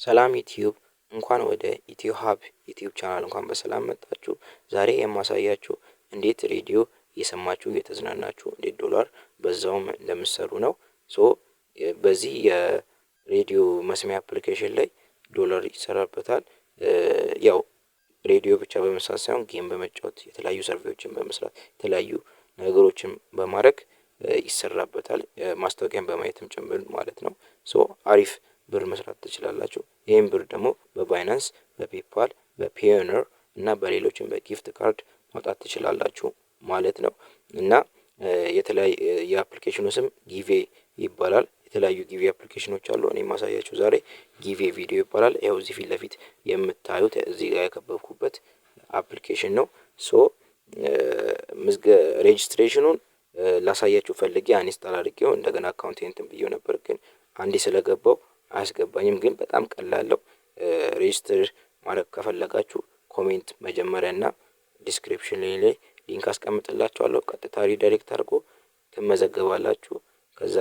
ሰላም ዩቲዩብ፣ እንኳን ወደ ኢትዮ ሀብ ዩቲዩብ ቻናል እንኳን በሰላም መጣችሁ። ዛሬ የማሳያችሁ እንዴት ሬዲዮ እየሰማችሁ እየተዝናናችሁ እንዴት ዶላር በዛውም እንደምትሰሩ ነው። So በዚህ የሬዲዮ መስሚያ application ላይ ዶላር ይሰራበታል። ያው ሬዲዮ ብቻ በመስራት ሳይሆን game በመጫወት፣ የተለያዩ survey ዎችን በመስራት፣ የተለያዩ ነገሮችን በማድረግ ይሰራበታል። ማስታወቂያን በማየትም ጭምር ማለት ነው። So አሪፍ ብር መስራት ትችላላችሁ። ይህም ብር ደግሞ በ Binance፣ በ PayPal፣ በ Payoneer እና በሌሎችም በ gift card ማውጣት ትችላላችሁ ማለት ነው። እና የተለያየ የ application ኑ ስም ጊቬ ይባላል። የተለያዩ ጊቬ application ኖች አሉ። እኔ የማሳያችሁ ዛሬ ጊቬ ቪዲዮ ይባላል። ይኸው እዚህ ፊት ለፊት የምታዩት እዚህ ጋር የከበብኩበት application ነው። So registration ኑን ላሳያችሁ ፈልጌ uninstall አድርጌው እንደገና account እንትን ብዬው ነበር፣ ግን አንዴ ስለገባው አያስገባኝም። ግን በጣም ቀላል ነው። Register ማድረግ ከፈለጋችሁ comment መጀመሪያ እና description ላይ link አስቀምጥላችኋለሁ። ቀጥታ redirect አድርጎ ትመዘገባላችሁ። ከዛ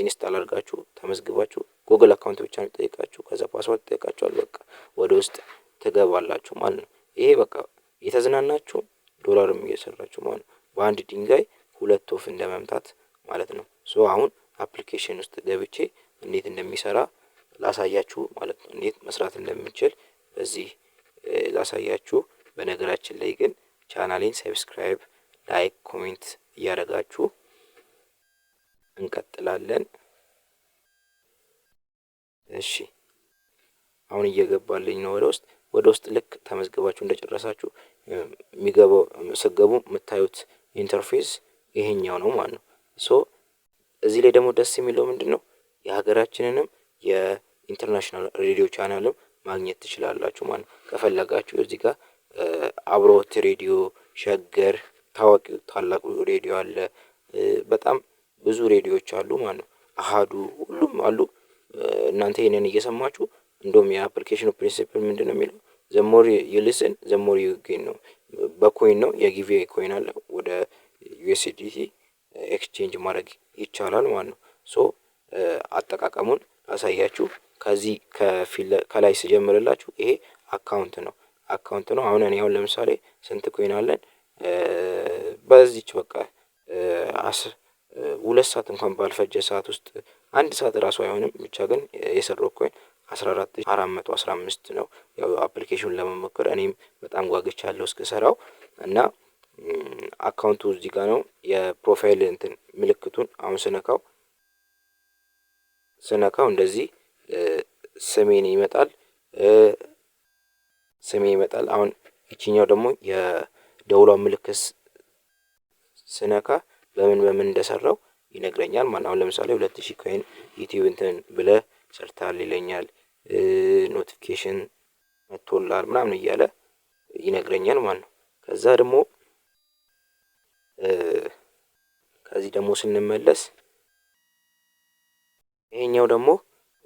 install አድርጋችሁ ተመዝግባችሁ Google account ብቻ ነው የሚጠይቃችሁ። ከዛ password ይጠይቃችኋል። በቃ ወደ ውስጥ ትገባላችሁ ማለት ነው። ይሄ በቃ እየተዝናናችሁ ዶላርም እየሰራችሁ ማለት ነው። በአንድ ድንጋይ ሁለት ወፍ እንደመምታት ማለት ነው። So አሁን application ውስጥ ገብቼ እንዴት እንደሚሰራ ላሳያችሁ ማለት ነው። እንዴት መስራት እንደምንችል በዚህ ላሳያችሁ። በነገራችን ላይ ግን ቻናሌን subscribe፣ like፣ comment እያደረጋችሁ እንቀጥላለን። እሺ፣ አሁን እየገባልኝ ነው ወደ ውስጥ። ወደ ውስጥ ልክ ተመዝግባችሁ እንደጨረሳችሁ የሚገባው ስትገቡ የምታዩት interface ይሄኛው ነው ማለት ነው። So እዚህ ላይ ደግሞ ደስ የሚለው ምንድነው? የሀገራችንንም የ international ሬዲዮ ቻናልም ማግኘት ትችላላችሁ ማለት ነው። ከፈለጋችሁ እዚህ ጋር አብሮት ሬዲዮ፣ ሸገር፣ ታዋቂው ታላቁ ሬዲዮ አለ። በጣም ብዙ ሬዲዮዎች አሉ ማለት ነው። አሃዱ፣ ሁሉም አሉ። እናንተ ይሄንን እየሰማችሁ፣ እንደውም የ application ኑ principle ምንድነው የሚለው? The more you listen, the more you gain ነው። በ coin ነው፣ የጊዜ coin አለ፣ ወደ USDT exchange ማድረግ ይቻላል ማለት ነው። So አጠቃቀሙን ላሳያችሁ። ከዚህ ከላይ ስጀምርላችሁ ይሄ account ነው፣ account ነው። አሁን እኔ አሁን ለምሳሌ ስንት coin አለን? በዚች በቃ 2 ሰዓት እንኳን ባልፈጀ ሰዓት ውስጥ፣ አንድ ሰዓት ራሱ አይሆንም፣ ብቻ ግን የሰራው coin 14,415 ነው። ያው application ኑን ለመሞከር እኔም በጣም ጓጉቻለሁ እስክሰራው። እና account ኡ እዚህ ጋር ነው። የ profile እንትን ምልክቱን አሁን ስነካው እንደዚህ ስሜን ይመጣል፣ ስሜ ይመጣል። አሁን ይቺኛው ደግሞ የደውሏን ምልክት ስነካ በምን በምን እንደሰራው ይነግረኛል ማለት ነው። አሁን ለምሳሌ 2000 coin ዩቲዩብ እንትን ብለህ ሰርተሃል ይለኛል። Notification መጥቶልሃል ምናምን እያለ ይነግረኛል ማለት ነው። ከዛ ደግሞ ከዚህ ደግሞ ስንመለስ ይሄኛው ደግሞ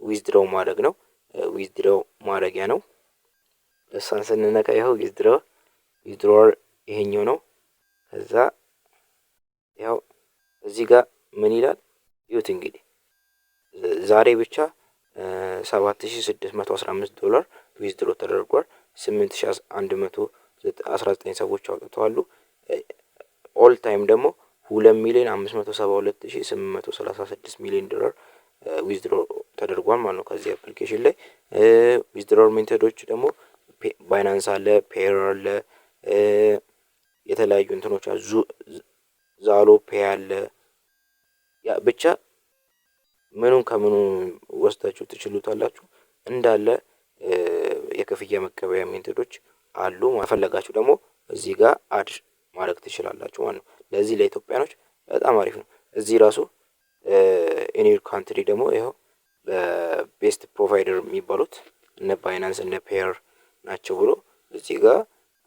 withdraw ማድረግ ነው። Withdraw ማድረጊያ ነው። እሷን ስንነካ ይኸው withdraw ይሄኛው ነው። ከዛ ያው እዚህ ጋር ምን ይላል? ይሁት እንግዲህ ዛሬ ብቻ 7615 ዶላር withdraw ተደርጓል። 8119 ሰዎች አውጥተዋል። All time ደግሞ 2,572,836 ሚሊዮን ዶላር withdraw ተደርጓል ማለት ነው። ከዚህ application ላይ withdraw method ኦች ደግሞ Binance አለ፣ Payeer አለ፣ የተለያዩ እንትኖች፣ ዛሎ ፔይ አለ። ያ ብቻ ምኑን ከምኑ ወስዳችሁ ትችሉታላችሁ፣ እንዳለ የክፍያ መቀበያ method ኦች አሉ። ከፈለጋችሁ ደግሞ እዚህ ጋር add ማድረግ ትችላላችሁ ማለት ነው። ለዚህ ለኢትዮጵያኖች በጣም አሪፍ ነው። እዚህ ራሱ in your country ደግሞ ይኸው በ best provider የሚባሉት እነ Binance እነ Payeer ናቸው ብሎ እዚህ ጋር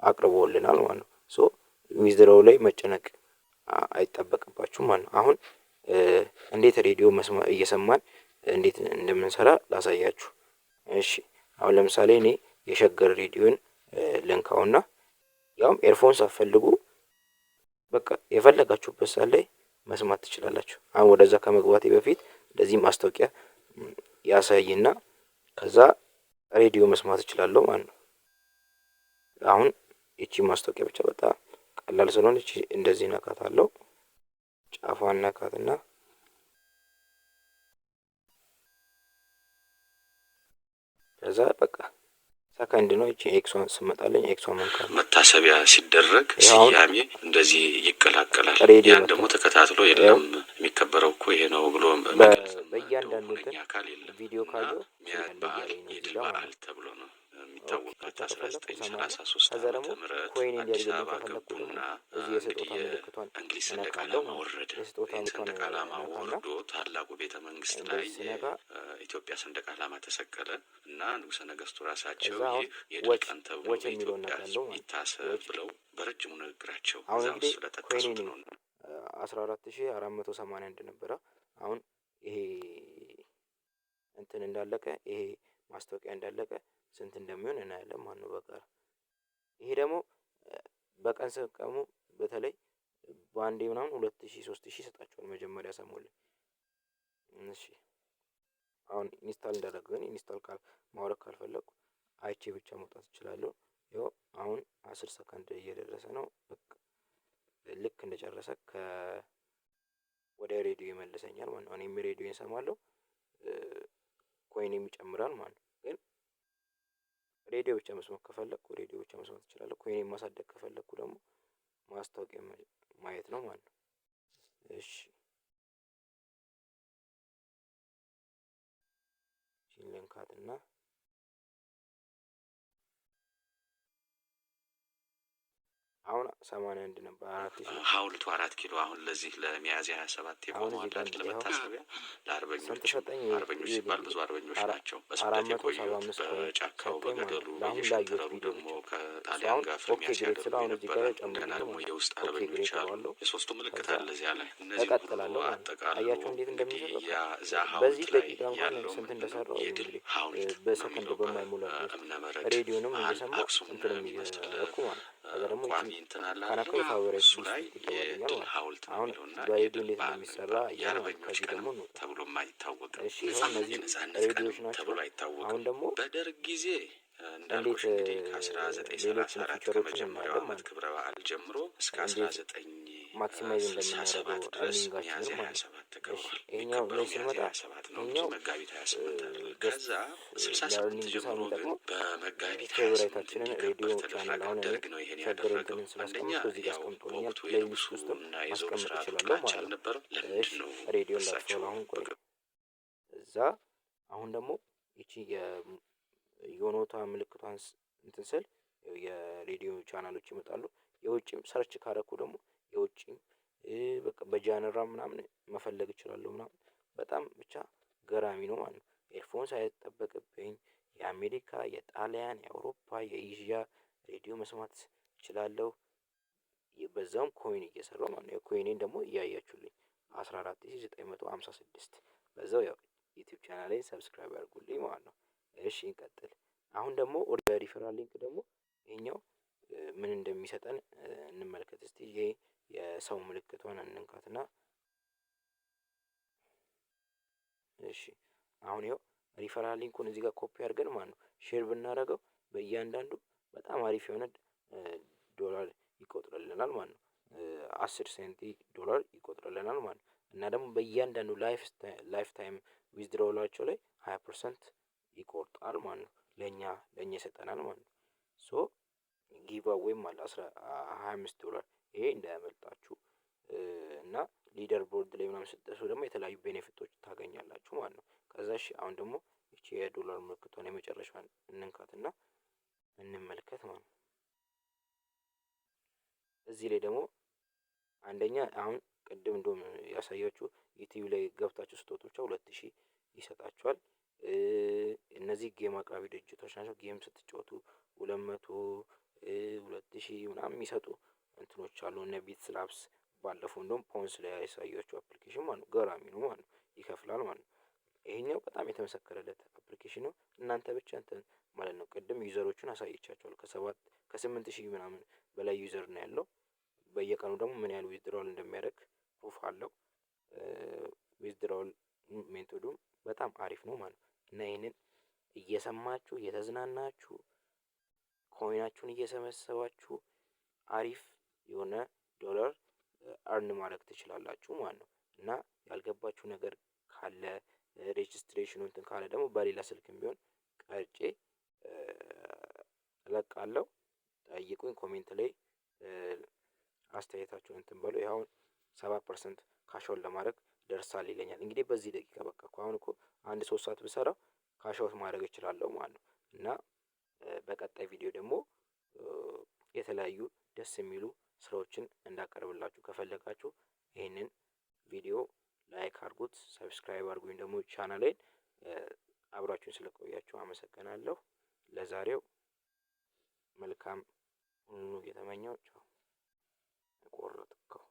አቅርቦልናል ማለት ነው። So withdraw ላይ መጨነቅ አይጠበቅባችሁም ማለት ነው። አሁን እንዴት ሬዲዮ እየሰማን እንዴት እንደምንሰራ ላሳያችሁ። እሺ፣ አሁን ለምሳሌ እኔ የሸገር ሬዲዮን ልንካውና ያውም earphone ሳትፈልጉ በቃ የፈለጋችሁበት ሰዓት ላይ መስማት ትችላላችሁ። አሁን ወደዛ ከመግባቴ በፊት እንደዚህ ማስታወቂያ ያሳይና ከዛ ሬዲዮ መስማት እችላለሁ ማለት ነው። አሁን ይቺ ማስታወቂያ ብቻ በጣም ቀላል ስለሆነች እንደዚህ ነካታለሁ። ጫፏን ነካትና ከዛ በቃ ሰከንድ ነው። ይቺ X ዋን ስመጣለኝ X ዋን መንካት። መታሰቢያ ሲደረግ ስያሜ እንደዚህ ይቀላቀላል። ሬዲዮ ያን ደግሞ ተከታትሎ የለም የሚከበረው እኮ ይሄ ነው ብሎ በእያንዳንዱ እንትን አካል የለም። ቪዲዮ ካየው በዓል የድል በዓል ተብሎ ነው የሚታወቅበት። 1933 ከዛ ደግሞ ዓመተ ምህረት coin አዲስ እንዲያደርግልኝ አበባ ከፈለኩ ደግሞ ገቡና እዚህ እንግዲህ የስጦታ ምልክቷን የእንግሊዝ ሰንደቅ እነካለሁ ዓላማ ማለት ነው። ወረደ። የስጦታ ይህን ምልክቷን ሰንደቅ ዓላማ እነካና ወርዶ ታላቁ ቤተ መንግስት ላይ እንደዚህ ስነካ የኢትዮጵያ ሰንደቅ ዓላማ ተሰቀለ እና ንጉሠ ነገሥቱ ራሳቸው ከዛ አሁን ይህ የድል watch ቀን ተብሎ watch የሚለውን በኢትዮጵያ ነካለሁ ሕዝብ ማለት ነው። ይታሰብ watch ብለው በረጅሙ ንግግራቸው አሁን እዛ ውስጥ እንግዲህ ስለጠቀሱት coin ኤን ነው። 14,481 ነበረ። አሁን ይሄ እንትን እንዳለቀ፣ ይሄ ማስታወቂያ እንዳለቀ ስንት እንደሚሆን እናያለን ማለት ነው። በጋራ ይሄ ደግሞ በቀን ስትቀሙ በተለይ በአንዴ ምናምን 2,000 3,000 ይሰጣችኋል መጀመሪያ ሰሞን ላይ። እሺ፣ አሁን install እንዳደረገ ግን install ማውረድ ካልፈለኩ አይቼ ብቻ መውጣት እችላለሁ። ይኸው አሁን 10 ሰከንድ እየደረሰ ነው። በቃ ልክ እንደጨረሰ ወደ ሬዲዮ ይመልሰኛል ማለት ነው። እኔም ሬዲዮ እሰማለሁ፣ coin ኤም ይጨምራል ማለት ነው። ግን ሬዲዮ ብቻ መስማት ከፈለኩ ሬዲዮ ብቻ መስማት እችላለሁ። coin ኤን ማሳደግ ከፈለኩ ደግሞ ማስታወቂያ ማየት ነው ማለት ነው። እሺ፣ ልንካትና አሁን 81 ነበር 4,000። ሐውልቱ 4 ኪሎ አሁን ለዚህ ለሚያዝያ 27 አሁን የቆመው እዚህ አለ ጋር አይደል? ይኸው ለመታሰቢያ ስንት ለአርበኞች ሰጠኝ? አርበኞች ሲባል ብዙ አርበኞች ናቸው አራት በስደት መቶ ሰባ የቆዩት አምስት coin በጫካው ሰጠኝ ማለት በገደሉ ነው። ለአሁን ላየሁት በየሸንተረሩ ቪዲዮ ደግሞ ብቻ እሱ ከጣሊያን አሁን ጋር okay ፍልሚያ great ሲያደርጉ ስለው አሁን እዚህ የነበረ ጋር እንደገና ጨምሮልኛል ደግሞ ማለት ነው። የውስጥ okay አርበኞች great አሉ። እለዋለሁ። የሶስቱ ምልክት ከዛ አለ እዚያ ላይ እነዚህን ሁሉ እቀጥላለሁ ማለት ነው። አጠቃሎ አያችሁ እንዴት እንግዲህ እንደሚሰጥ በቃ ያ እዛ በዚህ ሐውልት ላይ ደቂቃ እንኳን ያለው ስንት ምንድን ነው? እንደሰራው የድል እንግዲህ ሐውልት ነው በሰከንድ የሚለው በማይሞላ ጊዜ ውስጥ በእብነ በረድ ሬዲዮንም መሀል እየሰማሁ አክሱም እንትንም የሚመስል እየረኩ ማለት ነው። ከዛ ደግሞ ቋሚ ይቺ እንትን አለ ካናኮ አይደለ? የ favorite እሱ list ላይ ይገባልኛል የድል ማለት ነው። ሐውልት ነው አሁን የሚለው እና በሬዲዮ የድል እንዴት በዓል ነው እንደሚሰራ የሚባለው። አየን ማለት ነው። የአርበኞች ከዚህ ደግሞ ቀንም እንውጣ። ተብሎም አይታወቅም። እሺ፣ ይኸው እነዚህ የነጻነት ሬዲዮዎች ቀንም ናቸው። ተብሎ አሁን አይታወቅም። ደግሞ በደርግ ጊዜ እንዴት እንዳልኩሽ እንግዲህ ከ1934 ሌሎችን feature ኦችን ከመጀመሪያው እናያለን ዓመት ማለት ነው። ክብረ በዓል ጀምሮ እስከ እንዴት maximize 1967 እንደምናደርገው ድረስ earning ኣችንን ሚያዝያ ማለት ነው። 27 እሺ፣ ተከብሯል። ይሄኛው የሚከበረው ላይ ሚያዝያ ስንመጣ 27 ነው እንጂ ይሄኛው መጋቢት 28 አይደለም። just ከዛ 68 ለ earning ሳይሆን ጀምሮ ግን የሚጠቅመው በመጋቢት 28 favorite ኣችንን እንዲከበር ሬዲዮ ቻናል ተደረገ። አሁን እኔ ደርግ ነው ይሄን ሸገር ያደረገው። እንትንን አንደኛ ስላስቀመጥኩ እዚህ ጋር ያው አስቀምጦልኛል። በወቅቱ playlist የንጉሱ ውስጥም እና የዘውድ ማስቀመጥ ስርዓቱ እችላለሁ ጥላቻ ማለት ነው። አልነበረም። እሺ፣ ለምንድን ነው ሬዲዮን እሳቸው ላጥፋው አሁን ቆይ እዛ አሁን ደግሞ ይቺ የኖታ ምልክቷን እንትን ስል የሬዲዮ ቻናሎች ይመጣሉ። የውጭም search ካረኩ ደግሞ የውጭም በቃ በ genre ምናምን መፈለግ እችላለሁ ምናምን፣ በጣም ብቻ ገራሚ ነው ማለት ነው። earphone ሳይጠበቅብኝ የአሜሪካ፣ የጣሊያን፣ የአውሮፓ፣ የኤዥያ ሬዲዮ መስማት እችላለሁ። በዛውም coin እየሰራሁ ማለት ነው። coin ኤን ደግሞ እያያችሁልኝ 14,956። በዛው ያው YouTube channel ኤን subscribe ያድርጉልኝ ማለት ነው። እሺ፣ እንቀጥል። አሁን ደግሞ በ referral link ደግሞ ይሄኛው ምን እንደሚሰጠን እንመልከት እስቲ። ይሄ የሰው ምልክቷን እንንካትና እሺ፣ አሁን ይኸው referral link ኡን እዚህ ጋር ኮፒ አድርገን ማለት ነው share ብናደርገው በእያንዳንዱ በጣም አሪፍ የሆነ ዶላር ይቆጥርልናል ማለት ነው። 10 ሴንቲ ዶላር ይቆጥርልናል ማለት ነው። እና ደግሞ በእያንዳንዱ lifetime withdrawal ኣቸው ላይ 20% ይቆርጣል ማለት ነው። ለእኛ ይሰጠናል ማለት ነው። So giveaway ም አለ 25 ዶላር፣ ይሄ እንዳያመልጣችሁ። እና leaderboard ላይ ምናምን ስትደርሱ ደግሞ የተለያዩ benefit ኦች ታገኛላችሁ ማለት ነው። ከዛ እሺ፣ አሁን ደግሞ ይቺ የዶላር ምልክቷን የመጨረሻዋን እንንካትና እንመልከት ማለት ነው። እዚህ ላይ ደግሞ አንደኛ አሁን ቅድም እንደውም ያሳያችሁ YouTube ላይ ገብታችሁ ስትወጡ ብቻ 2,000 ይሰጣችኋል። እነዚህ game አቅራቢ ድርጅቶች ናቸው። Game ስትጫወቱ 200፣ 2,000 ምናምን የሚሰጡ እንትኖች አሉ። እነ Bits Labs ባለፈው እንደውም ፖንስ ላይ ያሳያችሁ application ማለት ነው። ገራሚ ነው ማለት ነው። ይከፍላል ማለት ነው። ይሄኛው በጣም የተመሰከረለት application ነው። እናንተ ብቻ እንትን ማለት ነው። ቅድም user ኦቹን አሳይቻችኋለሁ። ከሰባት ከ8,000 ምናምን በላይ user ነው ያለው። በየቀኑ ደግሞ ምን ያህል withdrawal እንደሚያደርግ proof አለው። Withdrawal method ኡም በጣም አሪፍ ነው ማለት ነው። እና ይሄንን እየሰማችሁ እየተዝናናችሁ coin ኣችሁን እየሰበሰባችሁ አሪፍ የሆነ ዶላር earn ማድረግ ትችላላችሁ ማለት ነው። እና ያልገባችሁ ነገር ካለ፣ registration ኑ እንትን ካለ ደግሞ በሌላ ስልክም ቢሆን ቀርጬ እለቃለሁ። ጠይቁኝ፣ comment ላይ አስተያየታችሁን እንትን በሉ። ይኸው 7% cash out ለማድረግ ደርሳል ይለኛል። እንግዲህ በዚህ ደቂቃ በቃ እኮ አሁን እኮ አንድ 3 ሰዓት ብሰራው cash out ማድረግ እችላለሁ ማለት ነው። እና በቀጣይ ቪዲዮ ደግሞ የተለያዩ ደስ የሚሉ ስራዎችን እንዳቀርብላችሁ ከፈለጋችሁ ይህንን ቪዲዮ like አድርጉት፣ subscribe አድርጉኝ ደግሞ ቻናሌን። አብራችሁን ስለቆያችሁ አመሰግናለሁ። ለዛሬው መልካም ሁሉ እየተመኘው ቻው። ቆረጥከው።